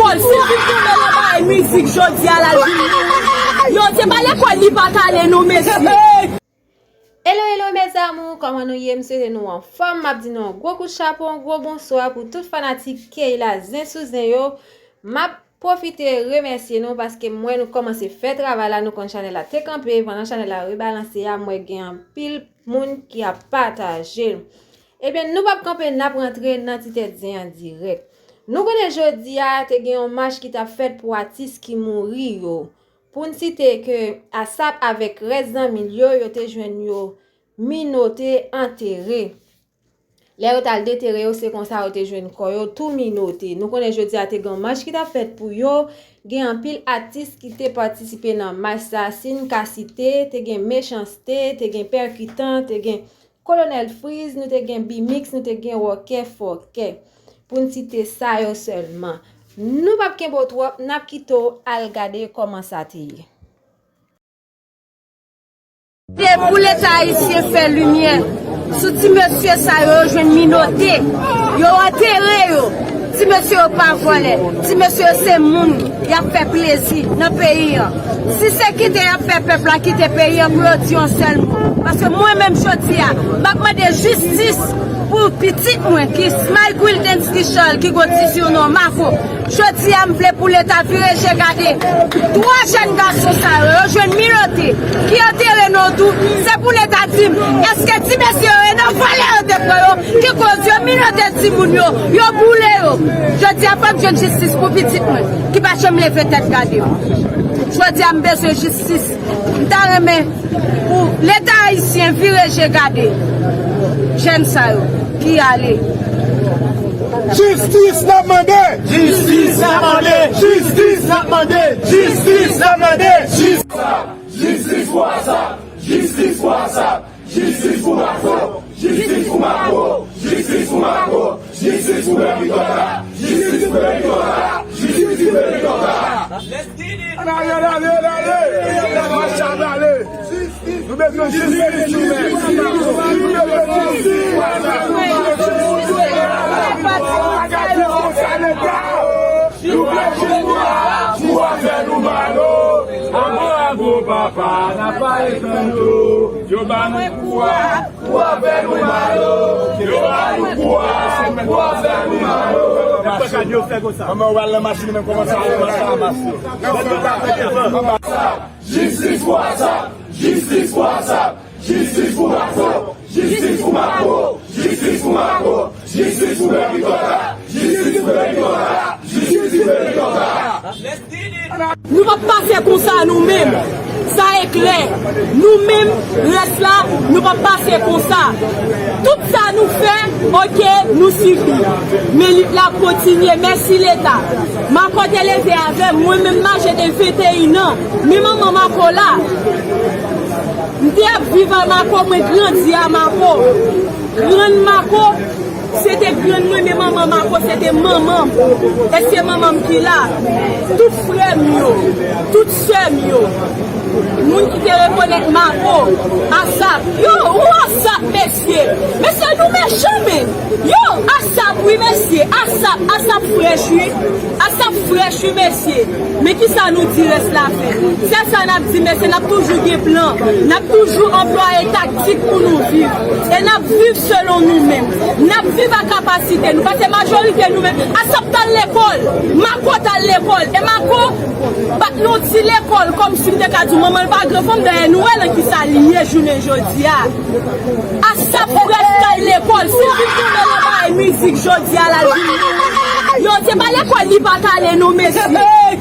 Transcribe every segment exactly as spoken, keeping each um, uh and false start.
Si l vin tonbe nan bagay mizik jodi a la, l vin mouri. Yo, se pa lekòl li pa t ale non, mesye. Hello, hello, mes amours, kòman nou ye? M swete nou anfòm. M ap di nou yon gwo kout chapo, yon gwo bonswa pou tout fanatik Keyla zen sou zen yo. M ap pwofite remèsye nou paske m wè nou kòmanse fè travay la, nou konn chanèl la te kanpe, pandan chanèl la rebalanse a, m wè gen anpil moun ki ap pataje l. Ebyen, nou p ap kanpe, n ap rantre nan ti tèt zen an dirèk. Nou konnen jodi a te gen yon mach ki t ap fèt pou atis ki mouri yo. Pou n site ke Asap avèk rès zanmi l yo, yo te jwenn yo minote, antere. Lè yo t al detere yo, se konsa yo te jwenn kò yo tou minote. Nou konnen jodi a te gen yon mach ki t ap fèt pou yo. Gen anpil atis ki te patisipe nan mach sa. Si n ka site, te gen Mechanste, te gen Pèkitan, te gen Kolonèl Freeze, nou te gen B-Mix, nou te gen Wòkè Fòkè. Pou n site sa yo sèlman. Nou p ap kenbe w twòp, n ap kite w al gade kòman sa te ye. Se pou Leta ayisyen fè limyè sou ti mesye sa yo, yo jwenn minote, yo antere yo. Ti mesye yo pa vòlè, ti mesye yo se moun, y ap fè plezi nan peyi an. Si se kite y ap fè pèp la kite peyi an, pou yo di yon sèl mo. Paske mwen menm jodi a, m ap mande jistis pou pitit mwen ki Smile Quildens Richard ki gwo ti sinon Mako. Jodi a, m vle pou Leta vire je gade twa jèn gason sa yo, yo jwenn minote, ki antere nan wout, se pou Leta di m, èske ti mesye yo e nan vòlè yo te pran yo, ki koz yo minote timoun yo, yo boule yo. Jodi a, fò m jwenn jistis pou pitit mwen, ki pa janm leve tèt gade m. Jodi a, m bezwen jistis. M ta renmen pou Leta ayisyen vire je gade jèn sa yo ki ale. Jistis n ap mande! Jistis n ap mande! Jistis n ap mande! Jistis n ap mande! Jistis! Jistis pou Asap! Jistis pou Asap! Jistis pou Mako! Jistis pou Mako! Jistis pou Mako! Jistis pou Bèbitòla! Jistis pou Bèbitòla! Jistis pou Bèbitòla! Ann ale, ann ale, ann ale! Mach la ann ale! Nou bezwen jistis nou menm! Nou bezwen jistis pou Asap! Bagay yo konsa, nèg la! Nou vle jistis pou afè nou malo! Ago, ago, papa, n ap pale tanto! Yo ba nou kou a! Pou afè nou malo, yo ba nou kou a, pou afè nou malo. Manman, ou al nan machin, men kòman sa, kòman sa, machin. Jistis pou Asap, jistis pou Asap, jistis pou Mako, jistis pou Mako, jistis pou Mako, jistis pou Bèbitòla, jistis pou Bèbitòla, jistis pou Bèbitòla. Nou p ap pase konsa nou menm. Sa e klè. Nou menm, rès la, nou p ap pase konsa. Tout sa nou fè, oke, nou sibi. Men lit la ap kontinye. Mèsi Leta. Mako te leve avè m. Mwen menm m aje de venteyen an. Men manman Mako la. M te ap viv a Mako, mwen grandi a Mako. Grann Mako, se te grann mwen, men manman Mako, se te manman m. E se manman m ki la. Tout frè m yo, tout sè m yo, moun ki te rekonèt Mako, Asap, yo, ou Asap, mesye. Mesye, nou mechan, men. Yo, Asap, wi, mesye. Asap, Asap frèch, wi. Asap frèch, wi, mesye. Men kisa nou di rès la fè? Sèl sa n ap di, mesye, n ap toujou gen plan. N ap toujou anplwaye taktik pou nou viv. E n ap viv selon nou menm. N ap viv a kapasite nou. Paske majorite nou menm, Asap t al lekòl, Mako t al lekòl. E Mako bat nan yon ti lekòl, kòmsi m te ka di w, manman l pa gran fanm, dayè nou wè nan kisa li ye jounen jodi a. Asap prèske al lekòl. Si l vin tonbe nan bagay mizik jodi a la, l vin mouri. Yo, se pa lekòl li pa t ale non, mesye.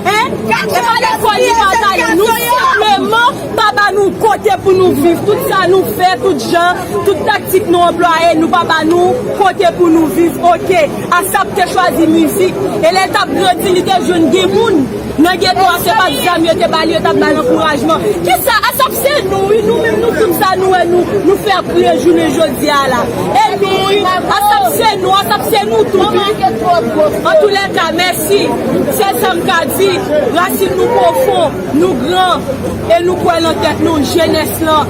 Hein? Se pa lekòl li pa t ale. Nou senpleman pa ba nou kote pou nou viv. Tout sa nou fè, tout jan, tout taktik nou anplwaye, nou pa ba nou kote pou nou viv. Oke. Asap te chwazi mizik. E lè l t ap grandi, li te jwenn gen moun. Nan geto a, se pa t zam yo te ba li, yo t ap ba l ankourajman. Kisa? Asap se nou, wi, nou menm, nou tout sa nou wè, nou, nou fè ap kriye jounen jodi a la. E nou, wi, Asap se nou, Asap se nou tout, wi. Antoulèka, mèsi. Se sa m ka di. Rasin nou pwofon, nou gran, e nou kwè nan tèt nou, jenès lan.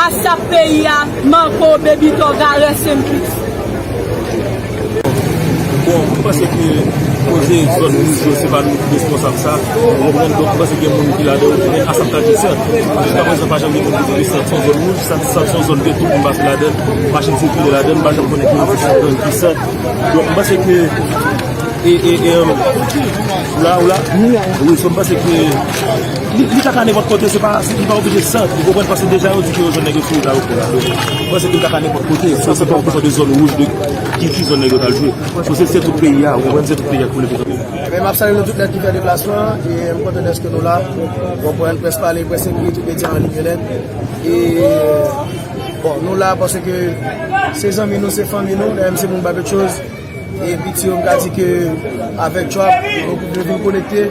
Asap peyi a, Mako, Baby Toga, rest in peace. Bon, mwen panse ke Se zòn wouj yo, se pa nou ki responsab sa. Ou konprann? Donk, m panse gen moun ki ladan yo ki gen asap kalite sant. Jiska prezan, pa janm gen moun ki di ke sant se yon zòn wouj, sant, sant se yon zòn ke tout moun pase ladan l, machin sikile ladan l, m pa janm konnen ki moun ki sant, ki sant. Donk, m panse ke, e, e, e, um, ou la, ou la? Wi, so m panse ke li, li ka ka nenpòt kote, se pa, se, li pa oblije sant, ou konprann, paske deja yo di ke yo zòn nèg yo sou wout la, yo pran la. Donk, m panse ke li ka ka nenpòt kote, sa se pa yon kesyon de zòn wouj, de ki, ki zòn nèg yo t al jwe. So, se, se tout peyi a, ou konprann, se tout peyi a ki pou leve kanpe. Ebyen, m ap salye nou tout nèt ki fè deplasman an, e m kontan dèske nou la. Bon, pou N Press pale, N Press ekri, tout medya an liy yo nèt. E, bon, nou la paske se zanmi nou, se fanmi nou, menm si moun pa kèk choz. E piti yo, m ka di ke avèk Trap, nou, nou vin konekte.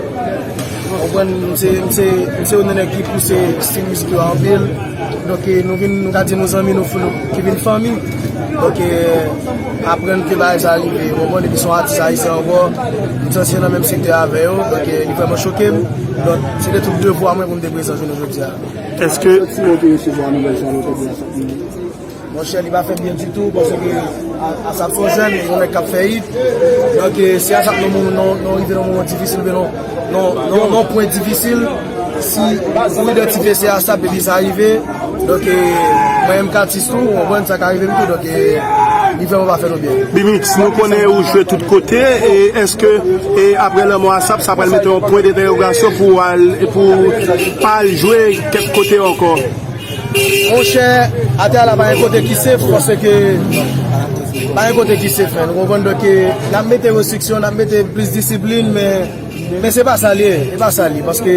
Ou konprann, m se, m se, m se youn nan nèg ki pouse stil mizik yo anpil. Donk, e, nou vin, nou ka di nou zanmi, nou, nou ki vin fanmi. Donk, e, aprann ke bagay sa rive, ou konprann, epi se yon atis ayisyen ankò, m santi l nan menm sektè avè yo, donk, e, li vrèman choke m. Donk, se te tout devwa mwen pou m te prezan jounen jodi a. Èske... Santiman w te resevwa nouvèl sa a nan tèt la, sa ki... Monchè, li pa fè m byen ditou, paske a, ASAP se yon jèn, yon nèg k ap fè it. Donk, e, si ASAP nan moman, nan, nan rive nan moman difisil, oubyen nan, nan, nan, nan pwen difisil, si ou idantifye se ASAP epi sa rive, donk, e, mwen menm k atis tou, ou konprann, sa ka rive m tou, donk, e, li vrèman pa fè nou byen. Bimix, nou konnen ou jwe tout kote, e èske, e, apre lanmò ASAP, sa pral mete yon pwen dentèwogasyon pou al, pou pa al jwe kèk kote ankò? Monchè, atè a la pa gen kote ki sef, paske pa gen kote ki sef, men, ou konprann, donk, e, n ap mete restriksyon, n ap mete plis disiplin, men, men se pa sa l ye, se pa sa l ye, paske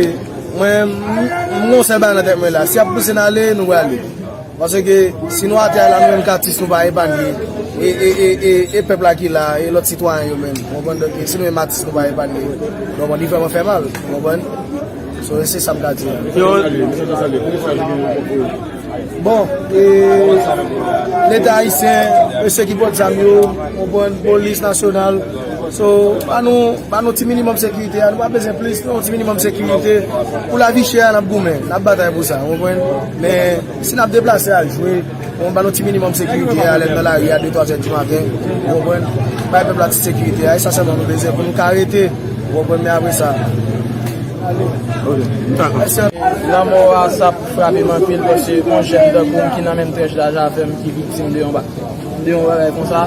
mwen, m, m gon sèl bagay nan tèt mwen la, si y ap pouse n ale, nou prale, paske si nou atè a la, nou menm k atis, nou pa epanye, e, e, e, e, e pèp la ki la, e lòt sitwayen yo menm, ou konprann, donk, si nou menm atis, nou pa epanye, donk, li vrèman fè mal, ou konprann? So, se sa m ka di a. Yo, bon, e, Leta ayisyen, mesye ki pòt zam yo, konprann, polis nasyonal. So, ba nou, ba nou ti minimòm sekirite a, nou pa bezwen plis, non, ti minimòm sekirite. Pou lavi chè a, n ap goumen, n ap batay pou sa, ou konprann? Men, si n ap deplase al jwe, bon, ba nou ti minimòm sekirite a, lè n nan lari a de, twa zè di maten, ou konprann? Bay pèp la ti sekirite a, e sa sèlman nou bezwen pou nou ka rete, ou konprann? Men apre sa, Lanmò ASAP frape m anpil, paske yon jèn tankou m ki nan menm tranch daj avè m ki viktim de yon ba-, de yon bagay konsa,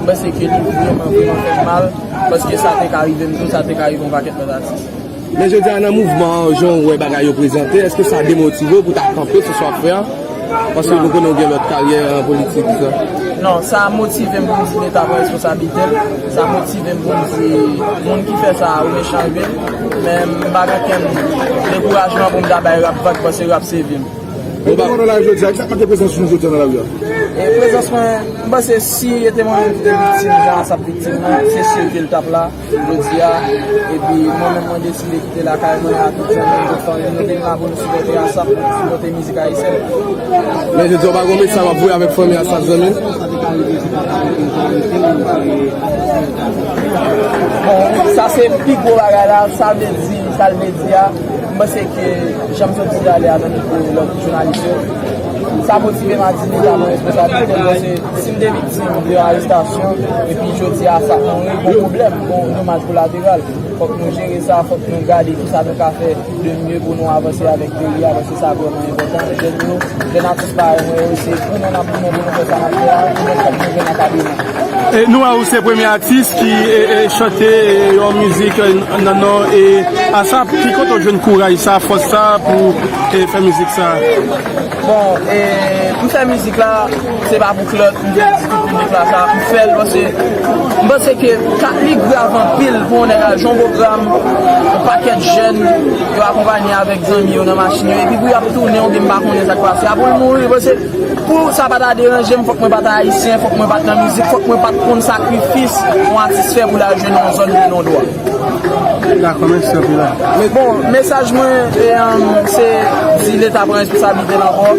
m panse ke li vrèman, vrèman fè m mal, paske sa te ka rive m tou, sa te ka rive yon pakèt lòt atis. Men jodi a, nan mouvman an, jan w wè bagay yo prezante, èske sa demotive w pou w ta kanpe sou sa w ap fè a? Paske nou konnen w gen lòt karyè an politik, sa. Non, sa motive m pou m di Leta pran responsablite l. Sa motive m pou m di moun ki fè sa a, yo mechan anpil. Men m pa gen okenn dekourajman pou m ta bay rap vag, paske rap se vi m. Bon, ba, nan lari jodi a, ki sa k make prezans nou jodi a nan lari a? E prezans mwen, m panse si e te mwen menm ki te viktim, jan ASAP viktim nan, se si ke l t ap la. Jodi a, epi mwen menm mwen deside kite lakay mwen ak tout zanmi m, tout fanmi m, nou vin la pou nou sipòte ASAP, pou nou sipòte mizik ayisyèn. Men jodi a, w pa gen yon mesaj w ap voye avèk fanmi ASAP, zanmi? Bon, sa se pi gwo bagay la, sa vle di, sa l vle di a, m panse ke jan m sot di talè a nan mikwo lòt jounalis yo, sa motive m a di Leta pran responsablite l, paske si m te viktim de yon arestasyon, epi jodi a ASAP mouri, gon pwoblèm, gon domaj kolateral. Fòk nou jere sa, fòk nou gade kisa nou ka fè de mye pou nou avanse avèk peyi a, paske sa vrèman enpòtan. Jèn yo, jèn atis parèy mwen yo, se goumen n ap goumen pou nou fè sa n ap fè a, pou nou fòk nou jwenn akademi. E nou wè ou se premye atis ki, e, e, chante, e, yon mizik, e, nan non, e, ASAP. Ki kote w jwenn kouraj sa, fòs sa pou, e, fè mizik sa? Bon, e, m fè mizik la, se pa pou klòt, m vle di tout piblik la sa, m fè l paske m panse ke ka, li grav anpil pou yon nèg al jwenn yon pwogram, yon pakèt jèn, yo akonpanye avèk zanmi yo nan machin yo, epi pou y ap tounen, oubyen m pa konnen sa k pase a, pou l mouri, paske pou sa pa ta deranje m, fòk mwen pa t ayisyen, fòk mwen pa t nan mizik, fòk mwen pa t konn sakrifis yon atis fè pou l al jwenn yon zòn de non dwa. Dakò, mèsi anpil. Bon, mesaj mwen, e, um, se di Leta pran responsablite l ankò.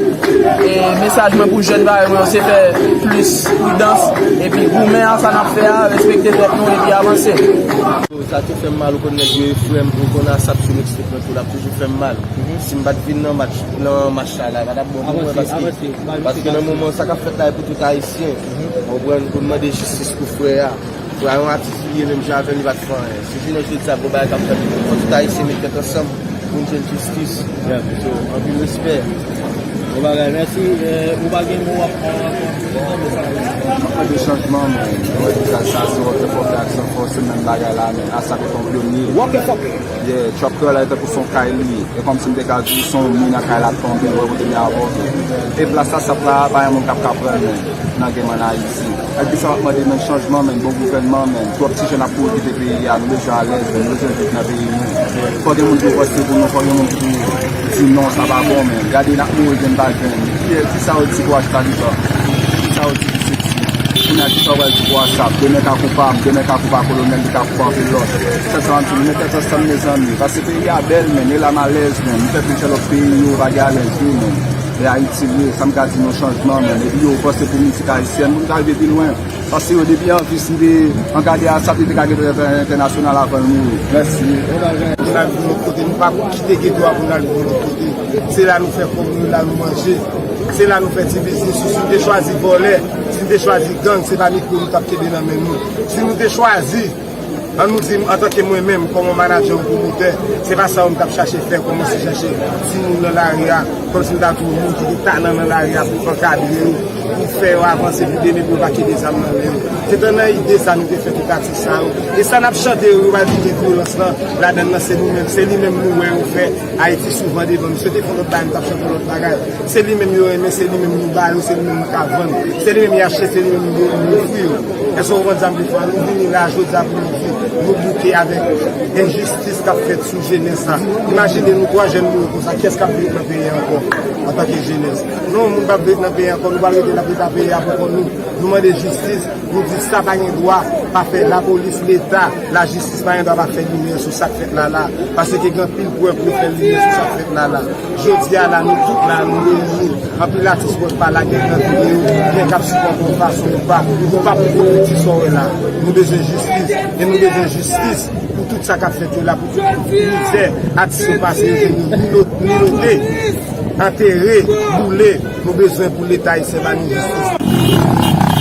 E mesaj mwen pou jèn parèy mwen yo, se fè plis pridans, epi goumen a sa n ap fè a, respekte tèt nou, epi avanse. Sa te fè m mal, ou konn nèg yo e frè m, ou konn ASAP sou mixtape mwen tou, l ap toujou fè m mal. Si m pa t vin nan match, nan match sa la, pa t ap bon pou mwen, paske, paske nan moman sa k ap fèt la e pou tout ayisyen. Ou konprann, pou n mande jistis pou frè a. Yon atis li ye menm jan avè m, li pa t fè anyen. Si jounen jodi a gon bagay k ap fèt, fò tout Ayisyen met tèt ansanm pou n jwenn jistis. So, anpil respè. Bon bagay, mèsi. Ou pa gen mo w ap fè ankò? M ap mande chanjman, men. Mwen di sa, sa se Rock Fucker ak San Fòs, se menm bagay la, men. Asap se yon pyonye. Rock Fucker. Yeah, Trap Kè la, e tankou se yon kay li ye. E kòmsi m te ka di w, se yon mi nan kay la ap tonbe, wè kote mi a ap monte. E plas Asap la, pa gen moun k ap ka pran l, men, nan game ann Ayiti. Ak di sa, m ap mande, men, chanjman, men, bon gouvènman, men. Twòp ti jèn ap kouri kite peyi a, nou bezwen alèz, men, nou bezwen viv nan peyi nou. Fò gen moun pou panse pou nou, fò gen moun pou di non, sa pa bon, men. Gade, n ap mouri, jèn pa jèn. Ki, ki sa yo di pou H Taliban? Ki sa yo di pou Sexy? Kounye a, ki sa w pral di pou Asap? Demen ka kou pa m, demen ka kou pa Kolonèl, li ka kou pa anpil lòt. Sèl sa m ap di, nou met tèt ansanm, mezanmi. Paske peyi a bèl, men, e la m alèz, men. M fè plis lòt peyi yo pa gen alèz, wi, men. E Ayiti, wi, sa m ka di nou chanjman, men. Epi yo panse pou mizik ayisyèn, pou nou ta rive pi lwen. Paske yo, depi Anvis, li te an gade Asap, li te ka gen entènasyonal avan l mouri. Mèsi. Pou n al viv lòt kote, nou pa kite geto a pou n al viv lòt kote. Se la nou fè kòb nou, la nou manje. Se la nou fè ti biznis nou. Si nou te chwazi vòlè, si nou te chwazi gang, se pa mikwo nou t ap kenbe nan men nou. Si nou te chwazi, ann nou di, antanke mwen menm, kòm yon manadjè, yon pwomotè, se pa sa yo m t ap chache fè, kòmanse chache timoun nan lari a, kòmsi m ta twouve moun ki gen talan nan lari a pou ankadre yo, pou fè yo avanse, pou demen pou yo pa kenbe zam nan men yo. Se te nan ide sa nou te fè tout atis sa yo. E sa n ap chante yo, yo pa di gen vyolans lan, ladann nan se nou menm, se li menm nou wè yo fè Ayiti souvan devan nou. Si yo te fè yon lòt bagay, nou t ap chante yon lòt bagay. Se li menm yo renmen, se li menm nou ba yo, se li menm nou ka vann. Se li menm y achte, se li menm nou, nou ofri yo. Èske w konprann sa m vle fè a? Nou vini la jodi a pou nou di, nou bouke avèk enjistis k ap fèt sou jenès la. Imajine nou twa jèn mouri konsa, kiyès k ap viv nan peyi a ankò antanke jenès? Non, moun p ap viv nan peyi a ankò, nou pral rete n ap rete nan peyi a pou kont nou. Nou mande jistis, nou di sa pa gen dwa pa fè lapolis, leta, lajistis pa gen dwa pa fè limyè sou sa k fèt la la. Paske gen anpil prèv pou yo fè limyè sou sa k fèt la la. Jodi a la, nou tout la, nou reyini. Anpil atis wè pa lage nan videyo, gen k ap sipòte yon fason ou pa. Nou pa pou konprann ti sa w wè la. Nou bezwen jistis. E nou bezwen jistis pou tout sa k ap fèt yo la, pou tout mizè atis yo pase, yo jwenn yo milote, antere, boule. Nou bezwen pou Leta ayisyen ba nou jistis.